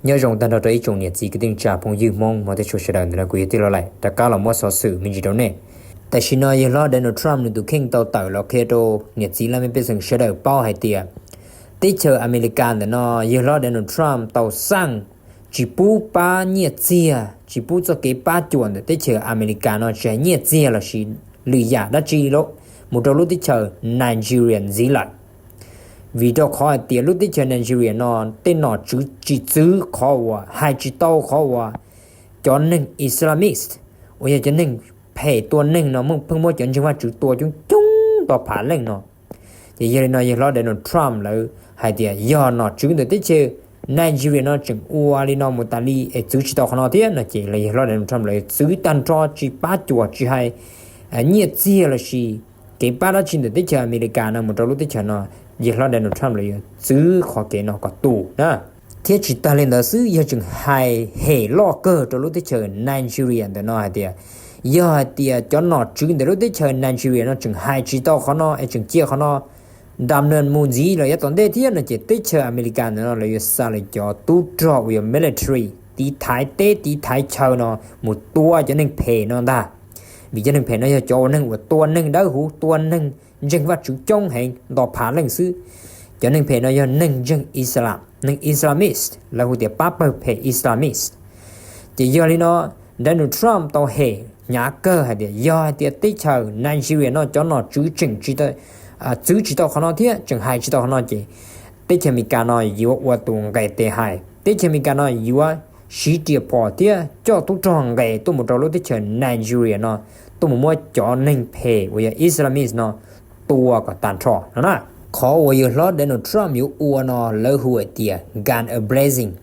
Nyob zoo tag nrho rau ib tsoom niam txiv kwv tij neej tsa phooj ywg Hmoob mog thiab tshua sawv daws ntawm no, kuv yog tij laug Laim rov qab los muab xov xwm me ntsis rau nej. Tam sim no yawg hlob Donald Trump nws tus kheej tau tawm los qhia rau niam txiv laj mej pej xeem sawv daws paub hais tias teb chaws Amelikas ntawm no yawg hlob Donald Trump tau xaj tsis pub pab nyiaj txiag, tsis pub txoj kev pab cuam ntawm teb chaws Amelikas no, tsis hais nyiaj txiag los sis lwm yam dab tsi los, mus rau lub teb chaws Nigeria ntxiv lawm. Vim rau qhov hais tias lub teb chaws Nigeria no tej nom tswv tsis txwv qhov uas, hais tsis tau qhov uas cov neeg Islamist uas yog cov neeg phem tua neeg no muaj, pheej muab cov ntseeg Vajtswv tua coob coob tos phav leej no. Ces yog li no yawg hlob Donald Trump lawv hais tias yog nom tswv ntawm teb chaws Nigeria no tseem ua li no mus tas li es txwv tsis tau qhov no thiab no ces yawg hlob Donald Trump lawv txwv tag nrho, tsis pab cuam, tsis hais nyiaj txiag los sis kev pab dab tsi ntawm teb chaws Amelikas no mus rau lub teb chaws no, yawg hlob Donald Trump lawv yuav txwv qhov kev no kom tus na. Thiab tsis tag li ntawd xwb, yawg tseem hais hem loj kawg rau lub teb chaws Nigeria ntawm no hais tias yog hais tias cov nom tswv ntawm lub teb chaws Nigeria no tseem hais tsis tau qhov no es tseem cia qhov no dam nees mus ntxiv los yav tom ntej thiab no ces teb chaws Amelikas ntawm no lawv yuav xa lawv cov tub rog uas yog military tiv thaiv teb tiv thaiv chaw no mus tua cov neeg phem no ntag. Vim cov neeg phem no yog cov uas neeg uas tua neeg dawb huv, tua neeg ntseeg Vajtswv coob heev, nto phav leej xwb. Cov neeg phem no yog neeg ntseeg Islam, neeg Islamist, lawv hu tias pab pawg phem Islamist. Ces yog li no Donald Trump tau hem hnyav kawg hais tias yog hais tias teb chaws Nigeria no cov nom tswv tseem tsis txwv tsis tau qhov no thiab tseem hais tsis tau qhov no ces teb chaws Amelikas no yuav ua tus nqes tes hais. Teb chaws Amelikas no yuav siv riam phom thiab coj tub rog nqes tuaj mus rau lub teb chaws Nigeria no tuaj mus muab cov neeg phem uas yog Islamist no tua kom tag nrho no na. Qhov uas yawg hlob Donald Trump yuav ua no lawv hu hais tias gun a blazing,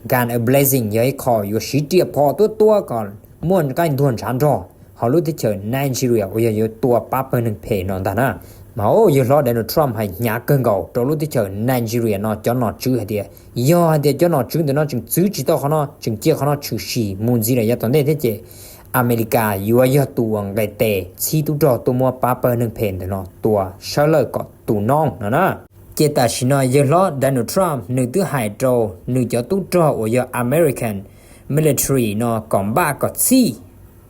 gun a blazing yog ib qho yuav siv riam phom tuab tuab kom muaj nqaij ntuag ntshav nrog hauv lub teb chaws Nigeria uas yog yuav tua pab pawg neeg phem no ntag na. Mas yawg hlob Donald Trump hais hnyav kawg nkaus rau lub teb chaws Nigeria no cov nom tswv hais tias yog hais tias cov nom tswv ntawm no tseem txwv tsis tau qhov no, tseem cia qhov no tshwm sim mus ntxiv los yav tom ntej thiab ces Amelikas yuav yog tus uas nqes tes txhib tub rog tuaj muab pab pawg neeg phem ntawm no tua sawv lawj kom tus no no na. Ces tam sim no yawg hlob Donald Trump nws twb hais rau nws cov tub rog uas yog American military no kom npaj kom txhij,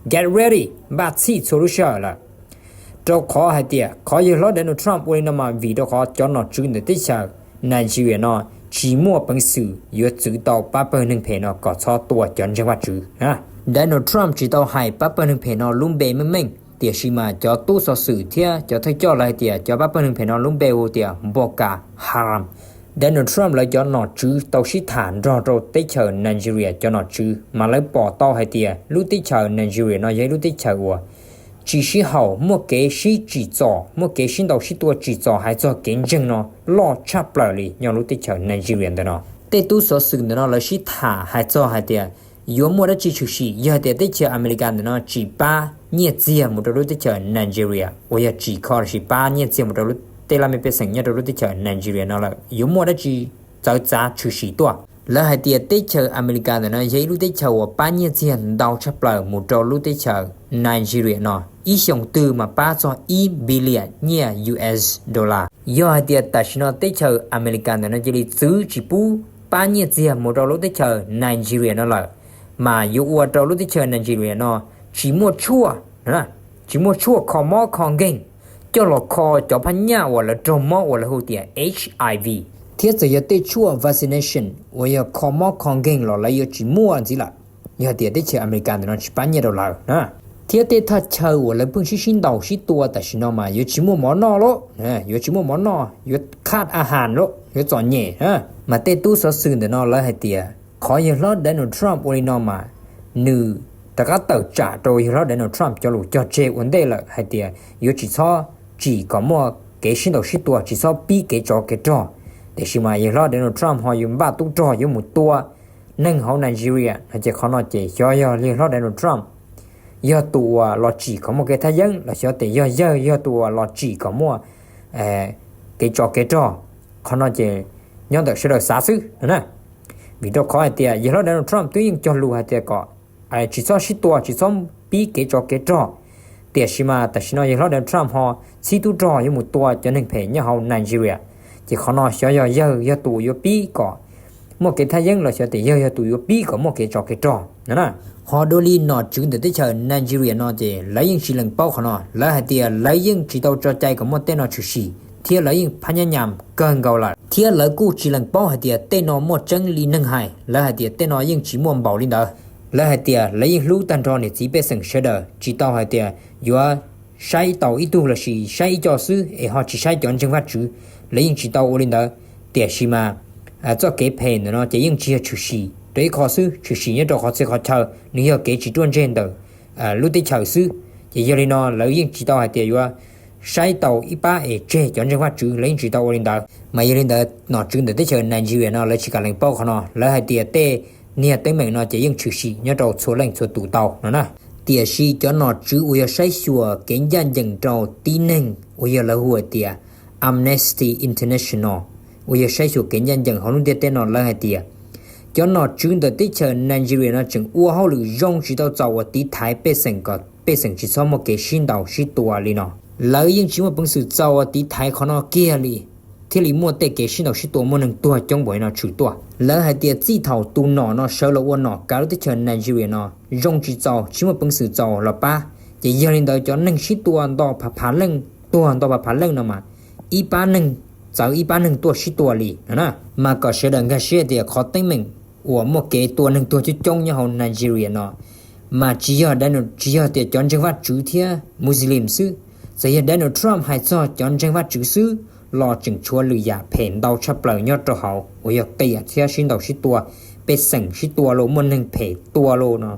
get ready, npaj txhij txhua lub sij hawm lawm. Rau qhov hais tias qhov yawg hlob Donald Trump ua li no mas vim rau qhov cov nom tswv ntawm teb chaws Nigeria no tsis muaj peev xwm yuav txwv tau pab pawg neeg phem no kom txhob tua cov ntseeg Vajtswv. Donald Trump tsis tau hais pab pawg neeg phem no lub npe meej meej, tiam sis mas cov tub xov xwm thiab cov thawj coj lawv hais tias cov pab pawg neeg phem no lub npe hu tias Boko Haram. Donald Trump lawv cov nom tswv tau sib tham nrog rau teb chaws Nigeria cov nom tswv mas lawv pom tau hais tias lub teb chaws Nigeria no yog ib lub teb chaws uas tsis sib haum, muaj kev sib tsim txom, muaj kev sib ntaus sib tua tsim txom hais txog kev ntseeg no loj tshaj plaws li nyob lub teb chaws Nigeria ntawm no. Tej tub xov xwm ntawm no lawv sib tham hais txog hais tias yuav muaj dab tsi tshwm sim yog tias teb chaws Amelikas ntawm no tsis pab nyiaj txiag mus rau lub teb chaws Nigeria uas yog tsim kho los sis pab nyiaj txiag mus rau tej laj mej pej xeem nyob rau lub teb chaws Nigeria no lawm, yuav muaj dab tsi txawv txav tshwm sim tuaj. Lawv hais tias teb chaws Amelikas ntawm no yog ib lub teb chaws uas pab nyiaj txiag ntau tshaj plaws mus rau lub teb chaws Nigeria no, ib xyoos twg mas pab txog ib billion nyiaj U S dollar. Yog hais tias tam sim no teb chaws Amelikas ntawm no cia li txwv tsis pub pab nyiaj txiag mus rau lub teb chaws Nigeria no lawm, mas yuav ua rau lub teb chaws Nigeria no tsis muaj tshuaj, tsis muaj tshuaj kho mob kho nkeeg coj los kho cov phab nyaj uas lawv raug mob uas lawv hu tias H I V, thiab txawm yog tej tshuaj vaccination uas yog kho mob kho nkeeg los lawv yuav tsis muaj ntxiv lawm. Yog tias teb chaws Amelikas ntawm no tsis pab nyiaj rau lawv na, thiab tej thaj chaw uas lawv pheej sib sib ntaus sib tua tam sim no mas yuav tsis muaj mov noj lawm, yuav tsis muaj mov noj, yuav khaj a has lawm, yuav txom nyem. Mas tej tub xov xwm ntawm no lawv hais tias qhov yawg hlob Donald Trump ua li no mas nws rov qab tawm tsam rau yawg hlob Donald Trump cov lus cog tseg ua ntej lawm hais tias yuav tsis txhob tsim kom muaj kev sib ntaus sib tua, tsis txhob pib kev tsov kev rog. Tiam sis mas yawg hlob Donald Trump ho yuav npaj tub rog yuav mus tua neeg hauv Nigeria no ces qhov no ces xyov yog yawg hlob Donald Trump yog tus uas los tsim kom muaj kev thaj yeeb los xyov tias yog yawg yog tus uas los tsim kom muaj kev tsov kev rog. Qhov no ces nyob ntawm sawv daws xav xwb na. Vim rau qhov hais tias yawg hlob Donald Trump twb yeej cog lus hais tias kom tsis txhob sib tua, tsis txhob pib kev tsov kev rog. Tiam sis mas tam sim no yawg hlob Donald Trump ho txhib tub rog yuav mus tua cov neeg phem nyob hauv Nigeria, ces qhov no xyov yog yawg yog tus yuav pib kom muaj kev thaj yeeb los xyov tias yawg yog tus yuav pib kom muaj kev tsov kev rog no na. Ho dua li nom tswv ntawm teb chaws Nigeria no ces lawv yeej tsis lees paub qhov no, lawv hais tias lawv yeej tsis tau tso cai kom muaj tej no tshwm sim thiab lawv yeej phab nyab nyas kawg nkaus lawm, thiab lawv kuj tsis lees paub hais tias tej no muaj tseeb li neeg hais, lawv hais tias tej no yeej tsis muaj npaum li ntawd. Lawv hais tias lawv yeej hlub tag nrho niam txiv pej xeem sawv daws, tsis tau hais tias yuav saib taus ib tug lossis saib ib co xwb es ho tsis saib cov ntseeg Vajtswv, lawv yeej tsis tau ua li ntawd. Tiam sis mas txoj kev phem ntawm no ces yeej tsis yog tshwm sim rau ib qho xwb, tshwm sim nyob rau qhov txhia qhov chaw, nws yog kev tsis ruaj ntseg ntawm lub teb chaws xwb. Ces yog li no lawv yeej tsis tau hais tias yuav saib tau ib pab es tseg cov ntseeg Vajtswv, lawv yeej tsis tau ua li ntawd. Mas yog li ntawd nom tswv ntawm teb chaws Nigeria no lawv tsis kam lees paub qhov no, lawv hais tias tej niag teeb meem no ces yeej tshwm sim nyob rau txhua leej txhua tus tau no na. Tiam sis cov nom tswv uas yog saib xyuas kev ncaj ncees rau tib neeg uas yog lawv hu hais tias Amnesty International uas yog saib xyuas kev ncaj ncees hauv lub ntiaj teb no lawv hais tias cov nom tswv ntawm teb chaws Nigeria no tseem ua hauj lwm zoo tsis tau txaus uas tiv thaiv pej xeem kom pej xeem tsis txhob muaj kev sib ntaus sib tua li no. Lawv yeej tsis muaj peev xwm txaus uas tiv thaiv qhov no kiag li, thiaj li muaj tej kev sib ntaus sib tua muaj neeg tuag coob npaum li no tshwm tuaj. Lawv hais tias txij thaum tus nom no sawv los ua nom kav lub teb chaws Nigeria no zoo tsis txaus tsis muaj peev xwm txaus los pab, ces yog li ntawd cov neeg sib tua nto phav phav leej, tuag nto phav phav leej no mas ib pab neeg txawv ib pab neeg tuaj sib tua li no na. Mas kom sawv daws nkag siab tias qhov teeb meem uas muaj kev tua neeg tuag coob coob nyob hauv Nigeria no mas tsis yog, tsis yog tias cov ntseeg Vajtswv thiab Muslim xwb, txawm yog Donald Trump hais txog cov ntseeg Vajtswv xwb los tseem tshuav lwm yam phem ntau tshaj plaws nyob rau hauv uas yog qias thiab sib ntaus sib tua, pej xeem sib tua los muaj neeg phem tua los no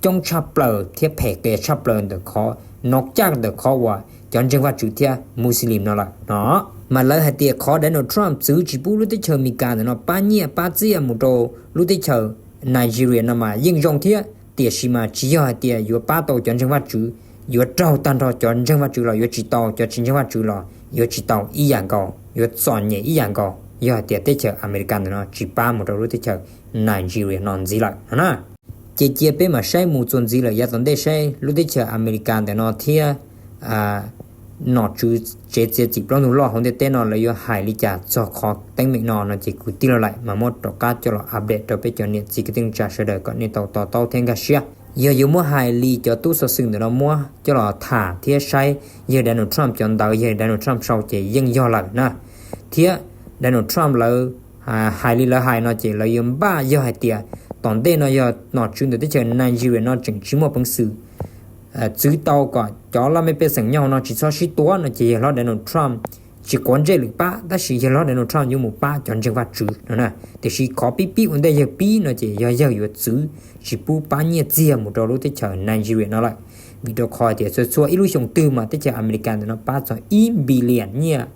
coob tshaj plaws thiab phem qias tshaj plaws ntawm qhov no caj ntawm qhov uas cov ntseeg Vajtswv thiab Muslim no lawm no. Mas lawv hais tias qhov Donald Trump txwv tsis pub lub teb chaws Amelikas ntawm no pab nyiaj pab txiaj mus rau lub teb chaws Nigeria no mas yeej zoo thiab, tiam sis mas tsis yog hais tias yuav pab tau cov ntseeg Vajtswv, yuav raug tag nrho cov ntseeg Vajtswv los yuav tsis tau cov tsis ntseeg Vajtswv los yuav tsis tau ib yam nkaus, yuav txom nyem ib yam nkaus yog hais tias teb chaws Amelikas ntawm no tsis pab mus rau lub teb chaws Nigeria no ntxiv lawm no na. Ces cia peb mam saib mus txuas ntxiv lawm yav tom ntej saib lub teb chaws Amelikas ntawm no thiab nom tswv tsev txiav txim plaub ntug loj hauv ntiaj teb no lawv yuav hais li cas txog qhov teeb meem no no ces kwv tij laug laim mas muab rov qab coj los update rau peb cov niam txiv kwv tij neej tsa sawv daws kom nej tau to taub thiab nkag siab. Yog yuav muab hais li cov tub xov xwm ntawm no muab coj los tham thiab saib yawg Donald Trump cov ntawv yawg Donald Trump sau ces yeej yog lawm na. Thiab Donald Trump lawv hais li lawv hais no ces lawv yuav npaj yog hais tias tom ntej no yog nom tswv ntawm teb chaws Nigeria no tseem tsis muaj peev xwm txwv tau kom cov laj mej pej xeem nyob hauv no tsis txhob sib tua no ces yawg hlob Donald Trump tsis quav ntsej lwm pab, tab sis yawg hlob Donald Trump yuav mus pab cov ntseeg Vajtswv no na. Tiam sis qhov pib pib ua ntej yawg pib no ces yog yawg yuav txwv tsis pub pab nyiaj txiag mus rau lub teb chaws Nigeria no lawm, vim rau qhov tias txhua txhua ib lub xyoo twg mas teb chaws Amelikas ntawm no pab txog ib billion nyiaj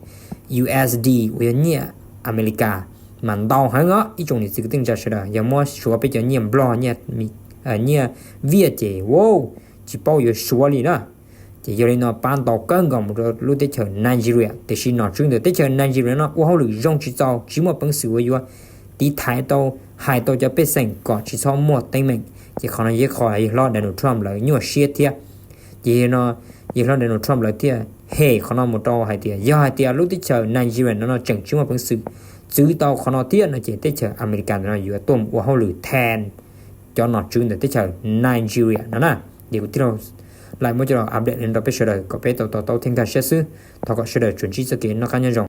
U S D uas yog nyiaj Amelikas, mas ntau heev os ib tsoom niam txiv kwv tij neej tsa sawv daws. Yog muab suav peb cov nyiaj Nplog, nyiaj Viaj ces wow, tsis paub yuav suav li na. Ces yog li no pab ntau kawg nkaus mus rau lub teb chaws Nigeria, tiam sis nom tswv ntawm teb chaws Nigeria no ua hauj lwm zoo tsis txaus, tsis muaj peev xwm uas yuav tiv thaiv tau, hais tau cov pej xeem kom tsis txhob muaj teeb meem. Ces qhov no yog qhov yawg hlob Donald Trump lawv nyuaj siab thiab. Ces yog li no yawg hlob Donald Trump lawv thiaj hem qhov no mus rau hais tias yog hais tias lub teb chaws Nigeria no no tseem tsis muaj peev xwm txwv tau qhov no thiab no ces teb chaws Amelikas ntawm no yuav tuaj ua hauj lwm then cov nom tswv ntawm teb chaws Nigeria no na. Ces kuv tij laug laim muab coj los update rau peb sawv daws kom peb tau to taub thiab nkag siab xwb. Thov kom sawv daws tsuas ntsib txoj kev noj qab nyob zoo.